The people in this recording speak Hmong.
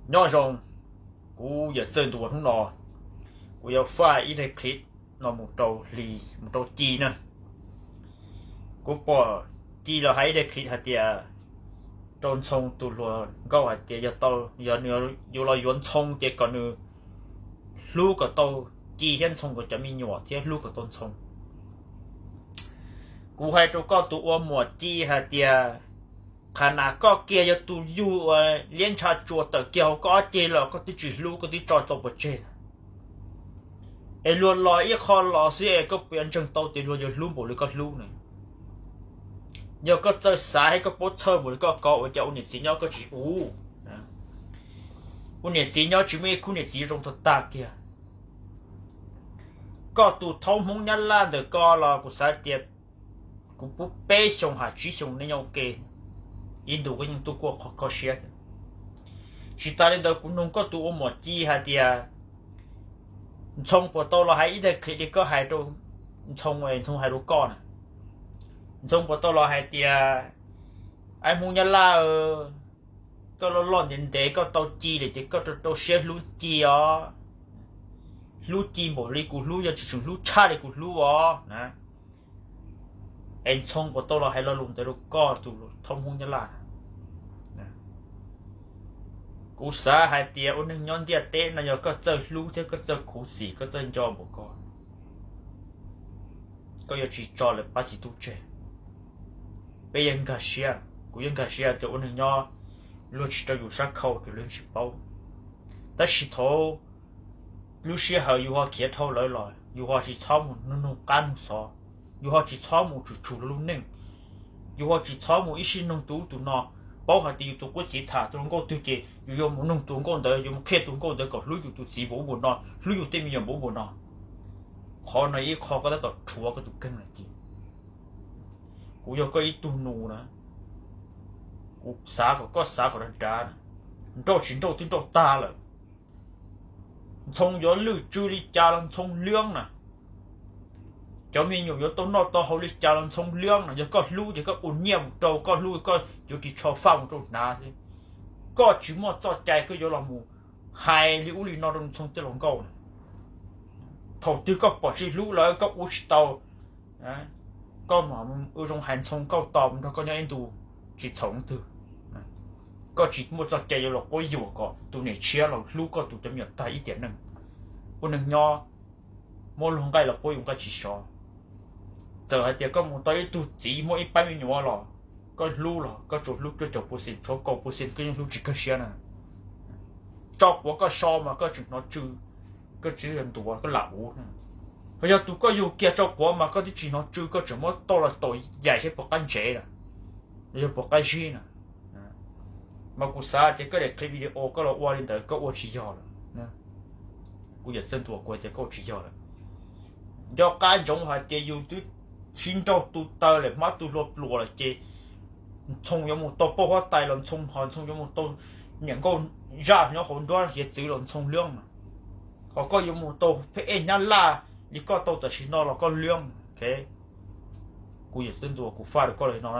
Nyob zoo, kuv yawm Txawj Ntuas. Hnub no kuv yuav faj ib daim clip no mus rau Ci na. Kuv pom Ci los hais ib daim clip hais tias rau Ntxhoo tus hluas nkauj hais tias yog tau, yog nws yuav los yuav Ntxhoo ces kom nws hlub kom tau Ci thiab Ntxhoo nkawd cov me nyuam thiab hlub kom tau Ntxhoo. Kuv hais rau koj tus ua muam Ci hais tias qhov no koj kiag yog tus yug uas liab ntsha tsuas tawm kiag hauv koj ob ceg los koj twb tsis hlub, koj twb tso tau pov tseg. Es luag los ib qho los xwb es koj puas yuav ntseeg tau tias luag yuav hlub npaum li koj hlub na? Yog koj txawj xav thiab koj paub txhawj npaum li koj ko ua cas ua niam txiv nyob koj tsis ua? Ua niam txiv nyob tsis muaj ib khub niam txiv zoo tag tag kiag. Koj tus thaub Hmoob Nyab Laj ntawm koj los kuv xav tias kuv pub peb xyoos ham tsib xyoos nej nyob ua ke, ib ntus koj yeej tuaj kuaj kho siab. Tsis tas li ntawd kuv nug koj tus ua muam Ci hais tias Ntxhoo puas tau los hais ib daim clip li koj hais rau Ntxhoo, Ntxhoo hais rau koj na. Ntxhoo puas tau los hais tias, ab Hmoob Nyab Laj, koj loj loj ntev ntev koj tau Ci lawm ces koj rau rau siab hlub Ci os. Hlub Ci npaum li kuv hlub, yog tsis tseem hlub tshaj li kuv hlub os na. Es Ntxhoo puas tau los hais lo lus ntawd rau koj tus thaub Hmoob Nyab Laj? Kuv xav hais tias ua neeg nyob ntiaj teb no yog koj txawj hlub thiab koj txawj khuv xim koj txawj nco npaum ko, koj yuav tsis tso lawv pab txiv tub tseg. Peb yeej nkag siab, kuv yeej nkag siab tias ua neeg nyob luag tsis rau yus sab khau ces luag yeej tsis paub. Tab sis thaum lub sij hawm yus ho khiav dhau lawv los yus ho tsis txhob mus nug qab nug xov, yus ho tsis txhob mus tshum tshum luag lub neej, yus ho tsis txhob mus ib sij nug tus ub tus no, paub hais tias yus tus qub txiv tham tus hluas nkauj twg ces yus yuav mus nug tus hluas nkauj ntawd, yuav mus qhia tus hluas nkauj ntawd kom hlub yus tus txiv npaum ub npaum no, hlub yus tej me nyuam npaum ub npaum no. Qhov no ib qho koj tab tom rhuav koj tus kheej lawm Ci. Kuv yog koj ib tug nus na, kuv xav kom koj xav kom dav dav na. Nrauj tsis nrauj twb nrauj tag lawm. Ntxhoo yuav lwj tsw li cas los Ntxhoo liab na. Cov me nyuam yuav tau noj tau haus li cas los Ntxhoo liab na. Yog koj hlub ces koj ua nyiaj mus rau, koj hlub koj yuav ris tsho faj mus rau hnav xwb. Koj tsis muaj txoj cai koj yuav los mus hais li ub li no rau Ntxhoo tej hluas nkauj na. Thaum twg koj pom tsis hlub lawv koj ua tsis tau, koj mam ua zoo hais Ntxhoo nkauj tos mus nrog koj nyob ib ntus tsis txhaum leej twg. Koj tsis muaj txoj cai yuav los quab yuam kom tus niam tshiab los hlub koj tus cov me nyuam tag ib tiam neej. Ua neeg nyob muab luag nqaij los puab yus nqaij tsis sov. Txawm hais tias koj mus tau ib tug txiv muaj ib pab me nyuam los koj hlub los koj tsuas hlub cuaj caum percent, tshuav kaum percent koj yeej hlub tsis kawg siab na. Tso quav koj so mas koj tseem hnov tsw, koj tseem yuav ntuav koj lam uv. Ho yog tus koj yug kiag tso quav mas koj twb tsis hnov tsw, koj tseem muab tauj los taus yaim seb puas qab ntsev na, los yog puas qab zib na. Mas kuv xav tias koj daim clip video koj los ua li ntawd koj ua tsis yog lawm. Kuv yawm Txawj Ntuas kuv hais tias koj ua tsis yog lawm. Nco qab ntsoov hais tias yus twb sib nrauj tu taw lawm, hmab tu hlua pluas lawm ces Ntxhoo yuav mus tau pauj huab tais los Ntxhoo ho Ntxhoo yuav mus tau niam nkauj zaj nyob hauv nruab hiav txwv los Ntxhoo liab mas. Ho koj yuav mus tau pheej ej Nyab Laj li koj tau tam sim no los koj liab. Kuv yawm Txawj Ntuas kuv faj rau koj li no.